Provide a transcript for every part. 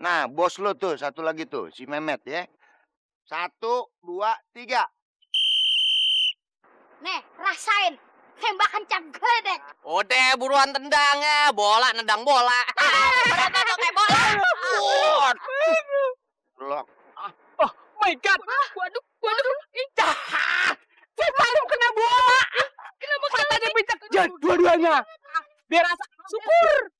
Nah, bos lo tuh, satu lagi tuh, si Mehmet ya. 1, 2, 3. Nih, rasain. Tembakan cap gledek. Udah, buruan tendang ya. Bola, nendang bola. Berat kayak bola. Loh. Oh my God. Waduh. Saya baru kena bola. Kenapa matanya pecah dua-duanya? Biar rasa syukur.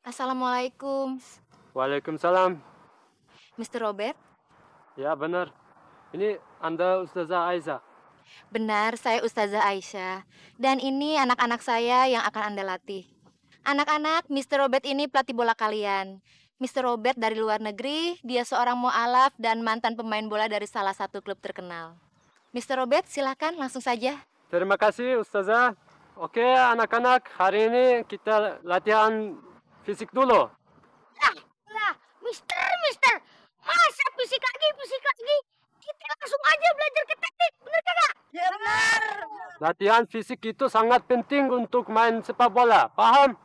Assalamualaikum, Waalaikumsalam. Mr. Robert. Ya benar. Ini Anda Ustazah Aisyah. Benar, saya Ustazah Aisyah. Dan ini anak-anak saya yang akan Anda latih. Anak-anak, Mr. Robert ini pelatih bola kalian. Mr. Robert dari luar negeri, dia seorang mu'alaf dan mantan pemain bola dari salah satu klub terkenal. Mr. Robert, silakan langsung saja. Terima kasih Ustazah. Oke anak-anak, hari ini kita latihan fisik dulu. Lah, Mister. Masa fisik lagi? Kita langsung aja belajar ke teknik, bener kagak? Ya benar. Latihan fisik itu sangat penting untuk main sepak bola. Paham?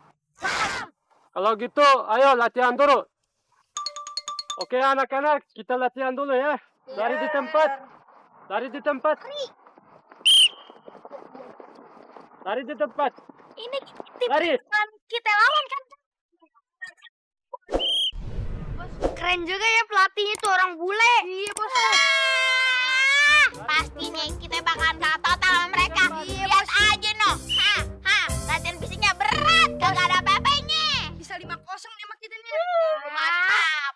Kalau gitu, ayo latihan dulu. Oke anak-anak, kita latihan dulu ya. Lari di tempat. Lari di tempat. Ini tim Lari. kita lawan kan? Keren juga ya pelatihnya tuh orang bule. Iya bos. Pastinya kita bakalan kalah total sama mereka. Lihat aja noh. Latihan fisiknya berat, kagak ada apa-apanya. Bisa 5-0 nih sama kita nih. Mantap.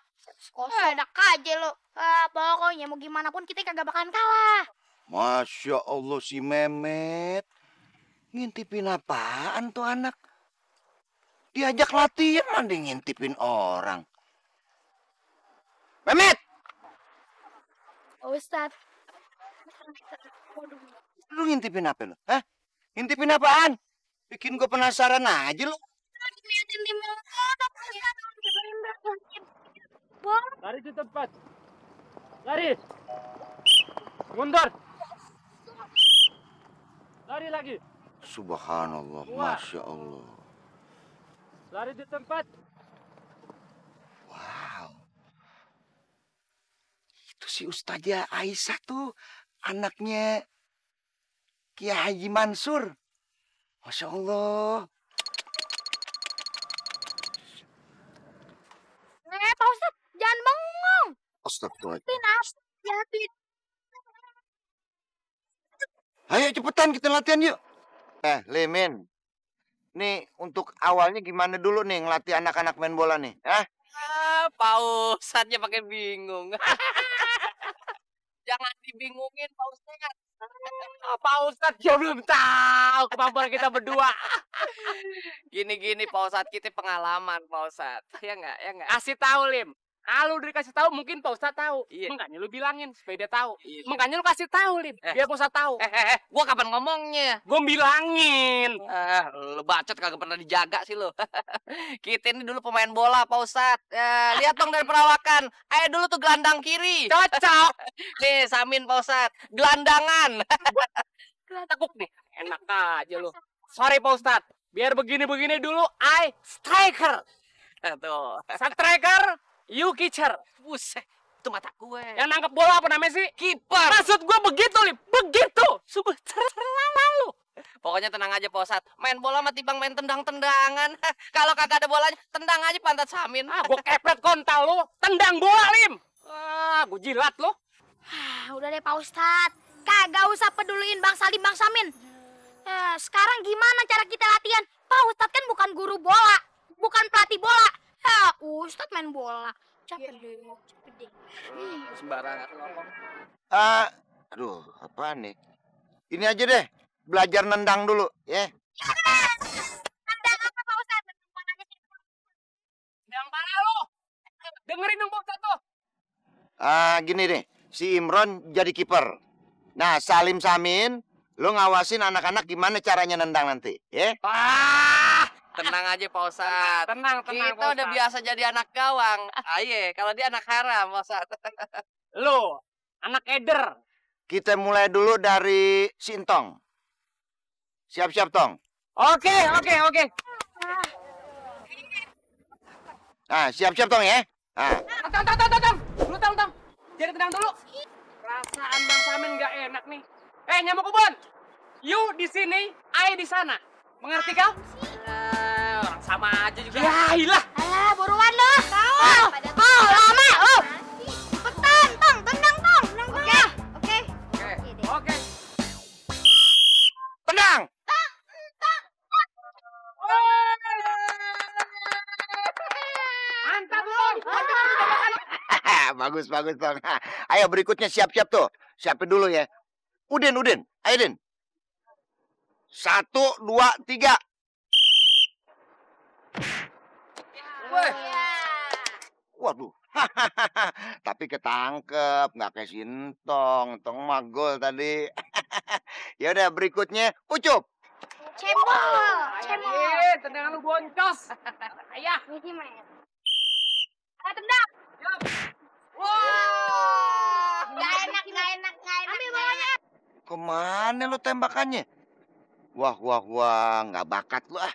Enak aja lo. Pokoknya mau gimana pun kita kagak bakalan kalah. Masya Allah si Mehmet. Ngintipin apaan tuh anak? Diajak latihan mending ngintipin orang. Mehmet! Ustadz. Lu ngintipin apa lu? Hah? Ngintipin apaan? Bikin gue penasaran aja lu. Lari di tempat. Lari. Mundur. Lari lagi. Subhanallah, Masya Allah. Lari di tempat. Wow. Itu si Ustazah Aisyah tuh anaknya Kiai Haji Mansur. Masya Allah. Pak Ustadz, jangan bengong. Astagfirullahaladzim. Jahatin. Ayo cepetan kita latihan yuk. Limin. Nih untuk awalnya gimana dulu nih ngelatih anak-anak main bola nih? Pak Ustadznya pakai bingung. Jangan dibingungin Pak Ustadz. Pak Ustadz dia belum tahu kemampuan kita berdua. Gini Pak Ustadz, kita pengalaman Pak Ustadz. Ya nggak? Kasih tahu Lim. Kalau udah dikasih tahu mungkin Pak Ustadz tahu. Iya. Makanya lu bilangin supaya dia tahu. Iya. Makanya lu kasih tahu Lim. Biar Pak Ustadz tahu. Gua kapan ngomongnya? Gue bilangin. Lu bacot kagak pernah dijaga sih lu. Kita ini dulu pemain bola Pak Ustadz. Lihat dong dari perawakan. Ayo dulu tuh gelandang kiri. Cocok. Nih Samin Pak Ustadz. Gelandangan. Tekuk nih. Enak aja lu. Sorry Pak Ustadz. Biar begini-begini dulu. I striker. Tuh. Striker. You catcher. Buset. Itu mata gue. Yang nangkep bola apa namanya sih? Kiper. Maksud gue begitu Lim. Begitu. Sungguh terlalu. Pokoknya tenang aja Pak Ustadz. Main bola mah timbang main tendang-tendangan. Kalau kagak ada bolanya, tendang aja pantat Samin. Gue kepret kontal lu. Tendang bola Lim. Gue jilat lu. Udah deh Pak Ustadz. Kagak usah peduliin Bang Salim, Bang Samin. Sekarang gimana cara kita latihan? Pak Ustadz kan bukan guru bola. Bukan pelatih bola. Ustadz main bola. Capek deh. Sembarangan ngomong. Aduh, apaan nih? Ini aja deh, belajar nendang dulu, ya. Nendang apa Pak Ustadz? Yang mana lu? Dengerin dong Pak Ustadz tuh. Gini deh, si Imron jadi kiper. Nah, Salim Samin, lu ngawasin anak-anak gimana caranya nendang nanti, ya? Tenang aja Pak Ustadz. Tenang. Kita udah biasa jadi anak gawang. Aye, kalau dia anak haram Pak Ustadz. Lu Anak Eder. Kita mulai dulu dari Sintong. Siap-siap, Tong. Oke. Nah, siap-siap, Tong ya. Nah, Tong. Dulu, Tong. Jadi tenang dulu. Perasaan Bang Samin nggak enak nih. Nyamuk kebun. You di sini, I di sana. Mengerti kau? Orang sama aja juga. Ya, ilah. Alah, buruan lo. Tahu. Lama. Cepetan, Tong. Tendang, Tong. Oke. Oke. tendang. Mantap, Tong. Bagus, Tong. Ayo berikutnya siap-siap tuh. Siapin dulu ya. Udin. Ayo, Din. 1, 2, 3. Waduh. Tapi ketangkep, nggak kayak Sintong. Tong mah gol tadi. Ya udah berikutnya Ucup. Cebol. Tendangan lu boncos. Ayah. Ini mah. Ayo tendang. Wah. Gak enak. Ambil bolanya. Kemana lu tembakannya? Wah, nggak bakat lu ah.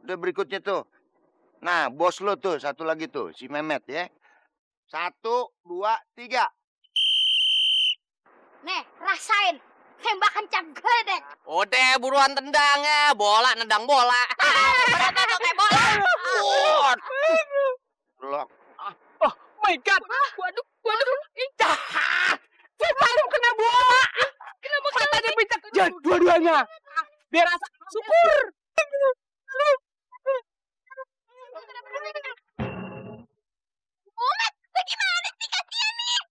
Udah berikutnya tuh. Nah, bos lu tuh, satu lagi tuh, si Mehmet ya. 1, 2, 3. Nih, rasain. Tembakan cap gledek. Udah buruan tendangnya. Bola nendang bola. Berat kayak bola. Loh, Oh my god. Waduh. Ih, saya baru kena bola. Kenapa matanya pecah? Dua-duanya. Biar rasa syukur. Umat, bagaimana sih kasihan nih?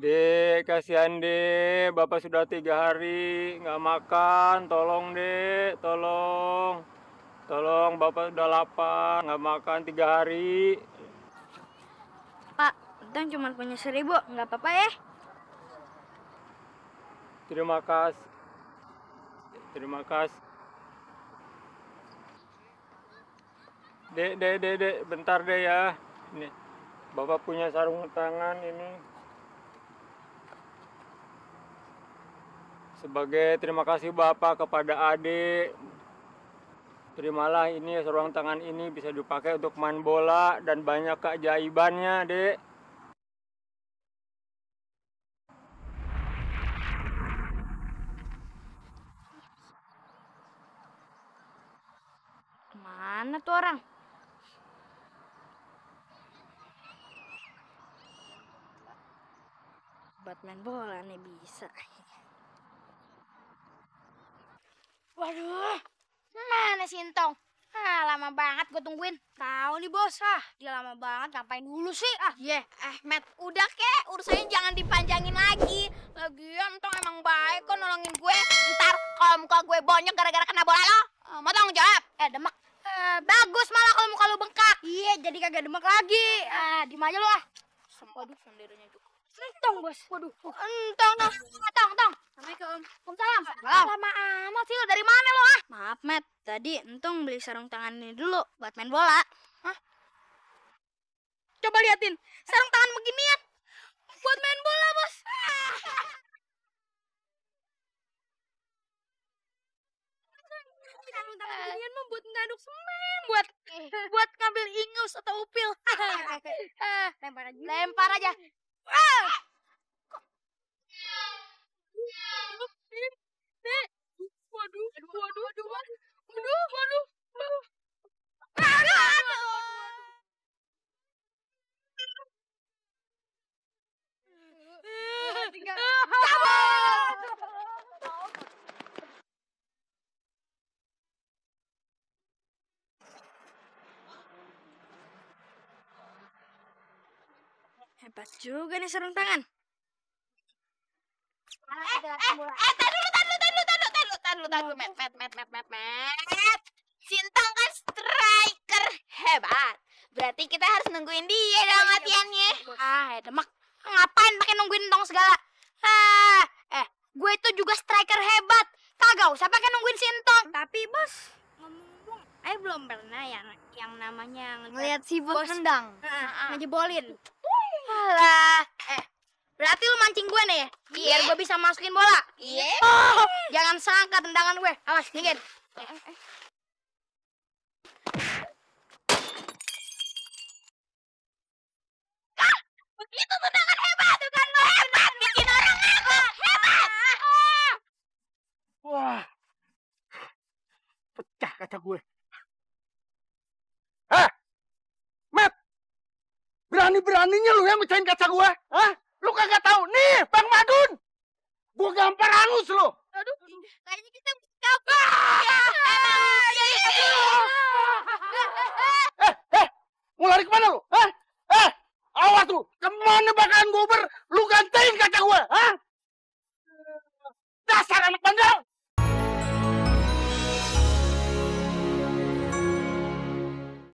Dek, kasihan dek. Bapak sudah 3 hari nggak makan. Tolong dek, tolong. Tolong, Bapak sudah lapar, nggak makan 3 hari. Pak, Bang cuma punya 1000, nggak apa-apa ya? Terima kasih. Dek, bentar deh ya. Ini, Bapak punya sarung tangan ini. Sebagai terima kasih Bapak kepada adik, terimalah ini sarung tangan ini bisa dipakai untuk main bola dan banyak keajaibannya, Dek. Kemana tuh orang? Buat main bola nih bisa. Waduh, mana Sintong? Lama banget gue tungguin. Tahu nih bos, dia lama banget ngapain dulu sih? Matt, udah kek, urusannya jangan dipanjangin lagi. Lagian Tong emang baik kok nolongin gue. Ntar kalau muka gue bonyok gara-gara kena bola lo, mau tanggung jawab? Demak. Bagus malah kalau muka lo bengkak. Iya, jadi kagak demak lagi. Diem aja lo Waduh, sendirnya juga. Entong bos. Waduh. Entong. Assalamualaikum. Waalaikumsalam. Lama amat sih lo, dari mana lo Maaf Matt, tadi Entong beli sarung tangan ini dulu buat main bola. Coba liatin, sarung tangan beginian buat main bola bos. Sarung tangan beginian mah buat ngaduk semen, buat ngambil ingus atau upil. Lempar aja. Waduh. Hebat juga nih sarung tangan. Tahan dulu, Met. Sintong kan striker hebat. Berarti kita harus nungguin dia dong latihannya. Demak. Ngapain pakai nungguin Entong segala? gue itu juga striker hebat. Kagak usah pakai nungguin Sintong. Tapi bos, ngomong-ngomong, ayo belum pernah yang namanya ngeliat si bos nendang, ngejebolin. Alah, berarti lu mancing gue nih, biar gue bisa masukin bola. Iya. Jangan sangka tendangan gue. Awas, dingin. Begitu tendangan hebat, bukan lo hebat, bikin orang hebat. Wah, pecah kaca gue. Matt, berani-beraninya lu yang mecahin kaca gue? Hah? Lu kagak tahu? Nih, Bang Madun. Gue gampar halus lu. Aduh, kayaknya kita kabur. Mau lari kemana lu? Hah? Awas lu, kemana bakalan gue lu gantiin kaca gue? Hah?